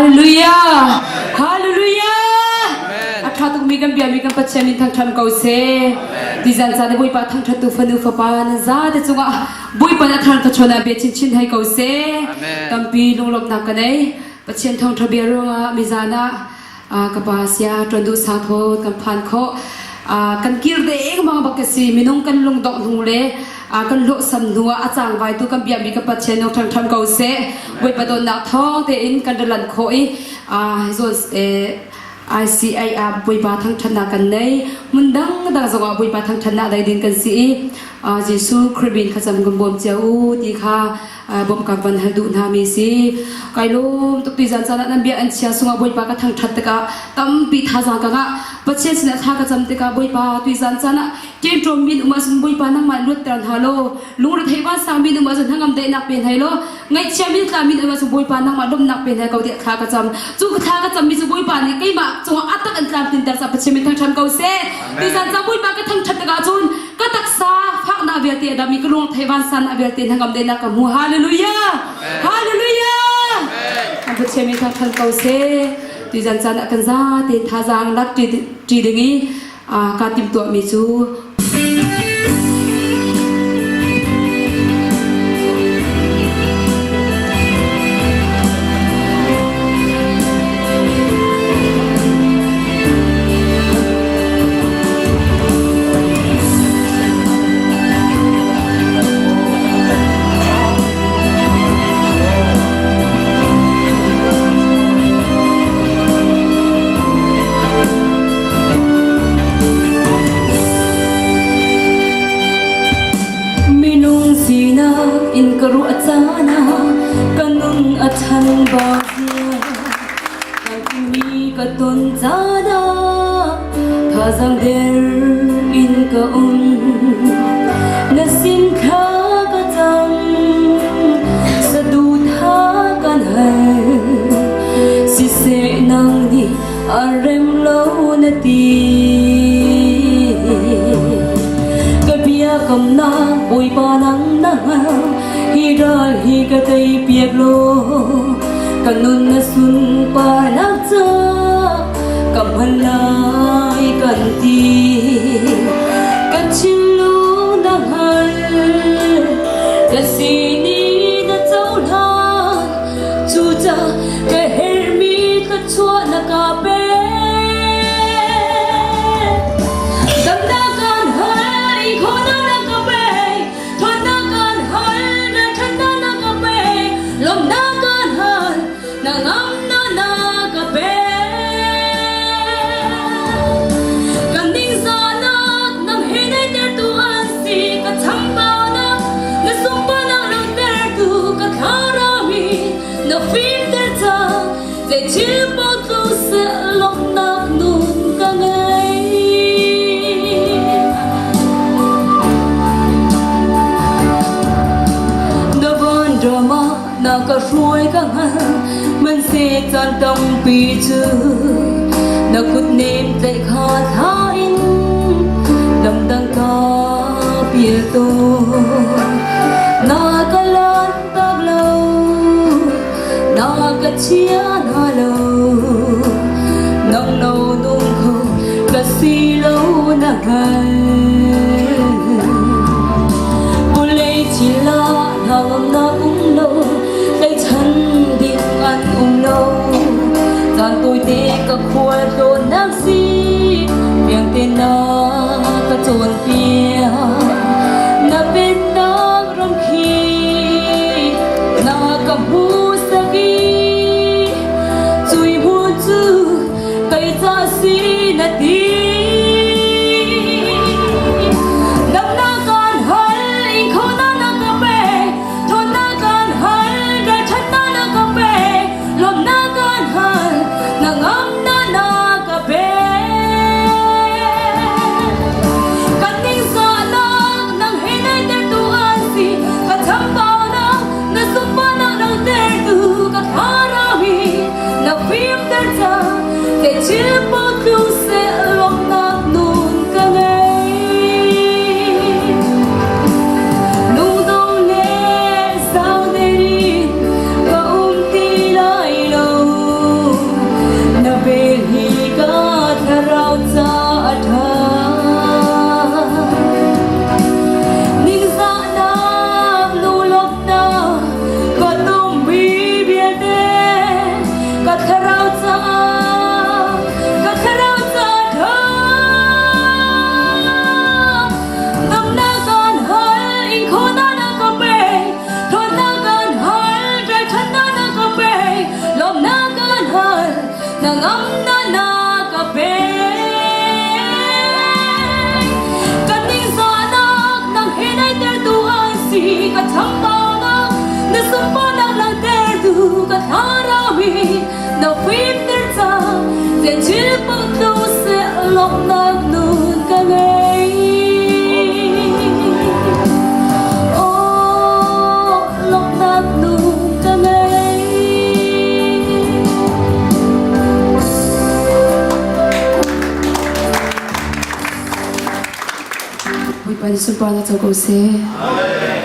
Hallelujah! Hallelujah! A ṭha tukmi kan biami kan Pathian min thangṭhat ko seh. Tizan caan i Bawipa thangṭhattu fanu fapa nan zate cungah Bawipa nih a thar thluachuah bia chinchin hei ko seh. Tampi lunglawmhnak ka nei. Pathian thawngṭha bia ruangah mizan ah ka pa sia ṭuan duh sang thaw kan phan khawh. Kan kir dengmang bak ka si. Minung kan lungdongh hnu le kan hlawhsam hnu ah a cangvai tu kan biakmi ka Pathian nung ṭhangṭham ko seh. Bawipa dawtnak thawng tein kan ra lan khawh i zawn ICA ah Bawipa thangṭhatnak kan nei. Hmun dangdang zongah Bawipa thangṭhatnak dai ding kan si i Jesuh Khrih min kha cam kan bawm cio u ti kha bawmh kan van hal duh hna mi si. Kai lawm tuk ti zan caan ah nan bia an chia sungah Bawipa ka thangṭhat tikah tampi thazaang ka ngah. Pathian sinah thla ka cam tikah Bawipa tuizan caan ah Ṭemṭawm min um ahcun Bawipa nangmah luatter hna law lungrethei vansang min um ahcun hnangam daihnak pe hna law ngaihchia min tla min um ahcun Bawipa nangmah lawmhnak pe hna ko tiah thla ka cam. Cu ka thla ka cammi cu Bawipa nih keimah cungah a tak in tlamtlinter sa Pathian min thangṭhat ko seh. Tuzan cang Bawipa ka thangṭhat tikah cun ka taksa faknak vialte a dam i ka lungthei vansannak vialte hnangam daihnak ka hmu. Hallelujah! Hallelujah! Kan Pathian min thangṭhat ko seh. Tuzan caan ah kan zate thazaang lak ṭi ding i kaa timhtuahmi cu Minung sinak in ka ruah caan ah ka nun a ṭhan bak zia. Mi ka ton caan ah thazaang der in ka um. Na sin thla ka cam, saduhthah kan hal. Siseh nang nih a rem lo na ti. Ka biakamnak Bawipa nang na hngal, hi ral hi ka tei piak law, ka nun na sunparnak ca ka hman lai kan ti. Ka thinlung na hngal, ka sining na cohlan, cucaah Ka herhmi thluachuah na ka pek. Damnak kan hal i khawhnak na ka pek. Ṭhawnnak kan hal na ṭhatnak na ka pek. Lawmhnak kan hal na ngamnak na ka pek. Kan ningzahnak nang he naihtertu an si. Ka chambaunak na sunparnak langhtertu ka thlarau hi Na fimter cang zei thil paoh tlu seh lawmhnak nun ka ngei. Na van ram ah na ka hruai ka hngal hmanhseh caan tampi cu na kut nem tlaih kha thla in lamdang ka pial tawn. Na ka lan tak lo na ka chia na lo nang lo nung kho ka si lo na hngal Vulei chila hangam na um lo tlaichan ding an um lo caan tawite ka khual tlawn nak si piangte na ka cawnpiak na pennak ram khi na ka hmuhsak i cui hmun cu kei ca si na ti. Damnak kan hal in khonak na ka pek, ṭhawnnak kan hal ralṭhatnak na ka pek, lawmhnak kan hal na ngamnak na ka pek. Kan ningzahnak nang he naihtertu an si, ka chambaunak na sunparnak langhtertu ka thlarau hi na fimter cang, zei thil paoh tlu seh lawmhnak nun ka ngei. Lungdong le sauder in ka um ti lai lo. Nangam na na ka pek. Ka ningzahnak nang he daihtertu an si, ka chambaunak na sunparnak langhtertu ka thlarau hi na fimter cang. Zeithil paoh tlu seh lawmhnak nun ka ngei. Aw, lawmhnak nun ka ngei. Bawipa nih sunparnak co ko seh.